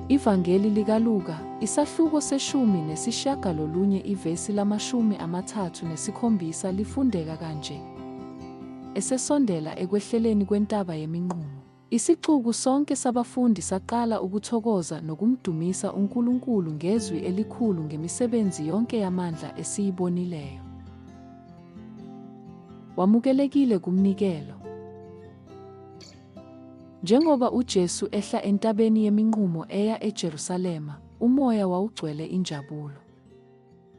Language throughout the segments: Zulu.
Ivangeli likaLuka, isahluko se-19 ivesi lama-37 lifundeka kanje: Esesondela ekwehleleni kwentaba yeminqumo, isixuku sonke sabafundi saqala ukuthokoza nokumdumisa uNkulunkulu ngezwi elikhulu ngemisebenzi yonke yamandla esiyibonileyo. Wamukelekile kumnikelo. Njengoba uJesu ehla entabeni yeminqumo eya eJerusalema, umoya wawugcwele injabulo.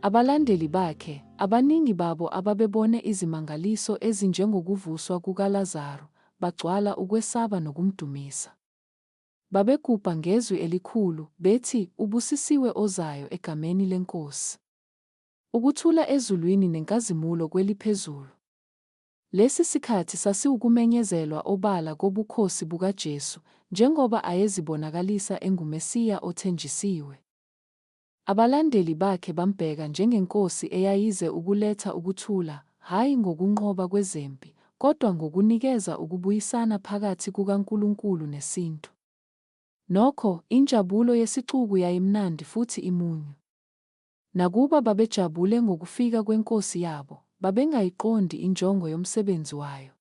Abalandeli bakhe, abaningi babo ababebone izimangaliso ezinjengokuvuswa kukaLazaru, bagcwala ukwesaba nokumdumisa. Babegubha ngezwi elikhulu, bethi, Ubusisiwe ozayo egameni leNkosi. Ukuthula ezulwini nenkazimulo kweliphezulu. Lesi sikhathi sasiwukumenyezelwa obala kobukhosi bukaJesu, njengoba ayezibonakalisa enguMesiya othenjisiwe. Abalandeli bakhe bambheka njengeNkosi eyayize ukuletha ukuthula, hhayi ngokunqoba kwezempi, kodwa ngokunikeza ukubuyisana phakathi kukaNkulunkulu nesintu. Nokho, injabulo yesixuku yayimnandi futhi imunyu. Nakuba babejabule ngokufika kweNkosi yabo, babengayiqondi injongo yomsebenzi wayo.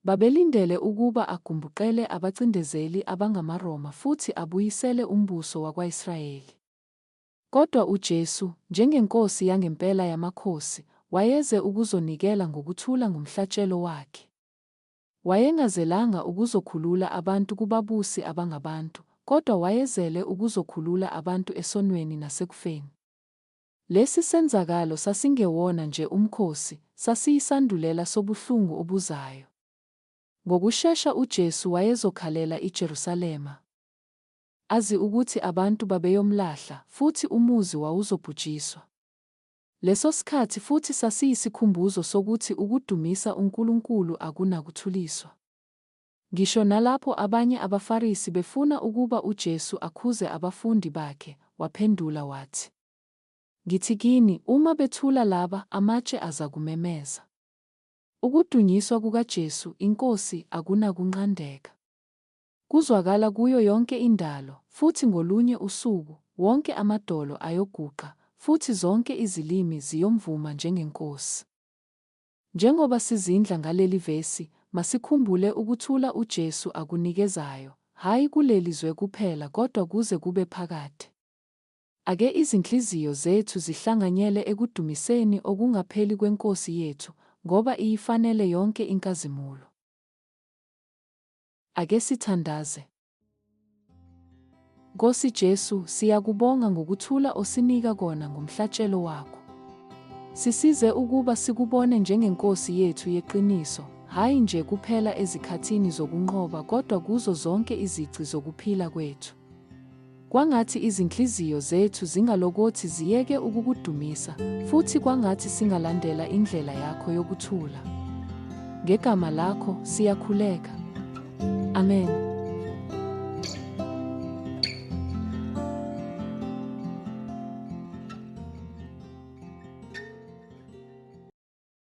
Babelindele ukuba agumbuqele abacindezeli abangamaRoma futhi abuyisele umbuso wakwaIsrayeli. Kodwa uJesu, njengeNkosi yangempela yamakhosi, wayeze ukuzonikela ngokuthula ngomhlatshelo wakhe. Wayengazelanga ukuzokhulula abantu kubabusi abangabantu, kodwa wayezele ukuzokhulula abantu esonweni nasekufeni. Lesi senzakalo sasingewona nje umkhosi, sasiyisandulela sobuhlungu obuzayo. Ngokushesha uJesu wayezokhalela iJerusalema, azi ukuthi abantu babeyomlahla futhi umuzi wawuzobhujiswa. Leso sikhathi futhi sasiyisikhumbuzo sokuthi ukudumisa uNkulunkulu akunakuthuliswa. Ngisho nalapho abanye abaFarisi befuna ukuba uJesu akhuze abafundi bakhe, waphendula wathi, Ngithi kini, uma bethula laba, amatshe azakumemeza. Ukudunyiswa kukaJesu, iNkosi, akunakunqandeka. Kuzwakala kuyo yonke indalo, futhi ngolunye usuku, wonke amadolo ayoguqa, futhi zonke izilimi ziyomvuma njengeNkosi. Njengoba sizindla ngaleli vesi, masikhumbule ukuthula uJesu akunikezayo, hhayi kuleli zwe kuphela kodwa kuze kube phakade. Ake izinhliziyo zethu zihlanganyele ekudumiseni okungapheli kweNkosi yethu, ngoba iyifanele yonke inkazimulo. Ake sithandaze. Nkosi Jesu, siyakubonga ngokuthula osinika kona ngomhlatshelo wakho. Sisize ukuba sikubone njengeNkosi yethu yeqiniso, hhayi nje kuphela ezikhathini zokunqoba kodwa kuzo zonke izici zokuphila kwethu. Kwangathi izinhliziyo zethu zingalokothi ziyeke ukukudumisa, futhi kwangathi singalandela indlela yakho yokuthula. Ngegama lakho siyakhuleka. Amen.